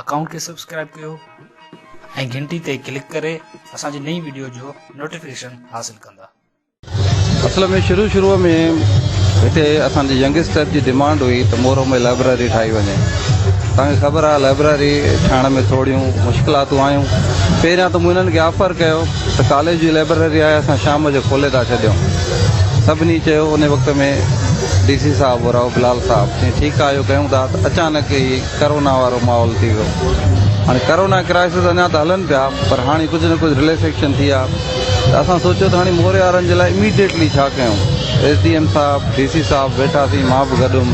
Account کي subscribe ڪيو ۽ گهنٽي تي ڪلڪ ڪري اسان جي نئين وڊيو جو نوٽيفڪيشن حاصل ڪندا. اصل ۾ شروع شروع ۾ هتي اسان جي ينگسٽر جي ڊمانڊ هئي ته مورو ۾ لائبريري ٺاهي وڃي. توهان کي خبر آهي لائبريري ٺاهڻ ۾ ٿوريون مشڪلاتون آيون. پهريان ته مون هنن کي آفر ڪيو ته ڪاليج جي لائبريري آهي اسان شام جو کولي ٿا ڇڏيون. سڀني چيو ان وقت ۾ ڊي سي صاحب هو رائو بلال صاحب چيائين ٺيڪ آهي اهو ڪيون ٿا ته اچانڪ هي ڪرونا وارو ماحول ٿي ويو. هاڻي ڪرونا ڪرائسز اڃا ته هلن پيا پر هاڻي ڪجهه نه ڪجهه رليسيڪشن ٿي آ ته اسان سوچيو ته هاڻي موري وارن جي لاء اميڊيٽلي ڇا ڪيون. ايس ڊي ايم صاحب، ڊي سي صاحب ويٺاسين مان به گڏ هيم.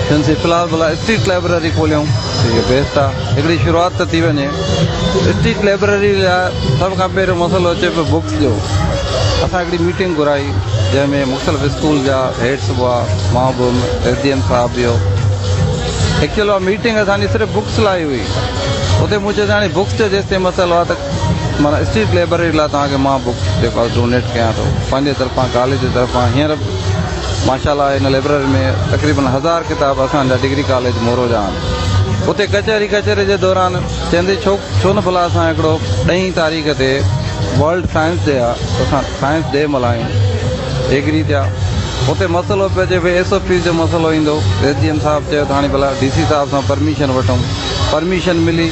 چيونسين في الحال ڀلا اسٽريٽ لائبريري کوليون ته اهو بيسٽ آ. هڪڙي شروعات ته ٿي وڃي. اسٽريٽ لائبريري لاء سڀ کان پهريون مسئلو اچي پيو بڪس جو. اسان هڪڙي ميٽنگ گهرائي جنهن ۾ مختلف اسڪول جا هيڊس به هئا، مان به هيم، ايس ڊي ايم صاحب به هو. ايڪچوئل اها ميٽنگ اسان جي صرف بڪس لاء ئي هئي. اتي مون چيو ته هاڻي بڪس جو جيستائين مسئلو آهي ته معنيٰ اسٽريٽ لائبريري لاء توهان کي مان بڪس جيڪو آهي ڊونيٽ ڪيان ٿو پنهنجي طرفان ڪاليج جي طرفان. هينئر به ماشاء الله هن لائبريري ۾ تقريبن هزار ڪتاب اسان جا ڊگري ڪاليج مورو جا آهن. اتي ڪچهري ڪچهري جي دوران چيندي ڇو ڇو نه ڀلا اسان هڪڙو ڏهين تاريخ تي ورلڊ سائنس ڊي آهي ته اسان سائنس ڊي ملهايون. ايگري ٿيا. اتي مسئلو پيو اچي ڀئي ايس او پيز جو مسئلو ايندو. ايس ڊي ايم صاحب چيو ته هاڻي ڀلا ڊي سي صاحب سان پرميشن وٺون. پرميشن ملي.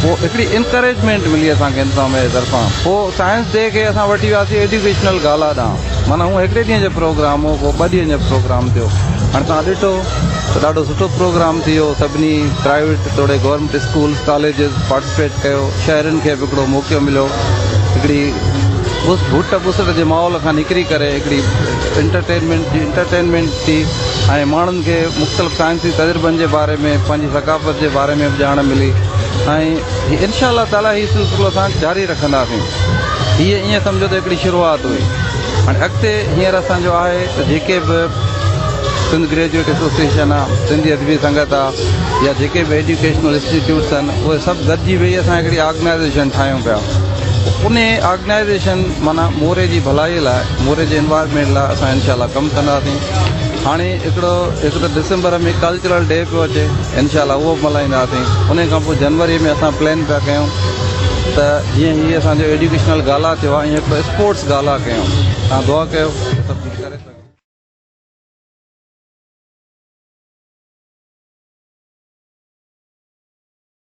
پوء هڪڙي انڪريجمينٽ ملي اسان کي انتظاميه جي طرفان. پوء سائنس ڊي کي اسان وٺي وياسين ايڊيوڪيشنل گالا ڏانهن. معنيٰ هونء هڪڙي ڏينهن جو پروگرام هو پوء ٻه ڏينهن جو پروگرام ٿيو. هاڻي توهان ڏٺو ته ڏاڍو سٺو پروگرام ٿي ويو. سڀني پرائيويٽ توڙي گورنمينٽ اسڪولز ڪاليجز پارٽيسپيٽ ڪيو. شهرين کي به هڪڙو موقعو مليو. هڪڙي گهٽ ٻسٽ جي ماحول کان نڪري ڪري هڪڙي انٽرٽينمينٽ جي انٽرٽينمينٽ ٿي ۽ ماڻهن کي مختلف سائنسي تجربن جي باري ۾ پنهنجي ثقافت جي باري ۾ به ڄاڻ ملي ۽ انشاء الله تعالي هي سلسلو اسان جاري رکنداسين. هيء ائين سمجهو ته هڪڙي شروعات هئي. هاڻي اڳتي هينئر اسان جو آهي ته جيڪي به سنڌ گريجوئيٽ ايسوسيئيشن آ، سنڌي ادبي سنگت آ يا جيڪي به ايڊيوڪيشنل انسٽيٽيوٽس آهن اهي سڀ گڏجي ويهي اسان هڪڙي آرگنائيزيشن ٺاهيون پيا. انهي آرگنائيزيشن معنيٰ موري جي ڀلائي لاء موري جي انوائرمينٽ لاء اسان انشاء الله ڪم ڪنداسين. هاڻي هڪڙو هڪ ته ڊسمبر ۾ ڪلچرل ڊي پيو اچي انشاء الله اهو به ملهائينداسين. انهي کان پوء جنوري ۾ اسان پلان پيا ڪيون ته جيئن هي اسان جو ايڊيوڪيشنل گالا ٿيو آهي ائين هڪڙو اسپورٽس گالا ڪيون. توهان دعا ڪيو ته سڀ.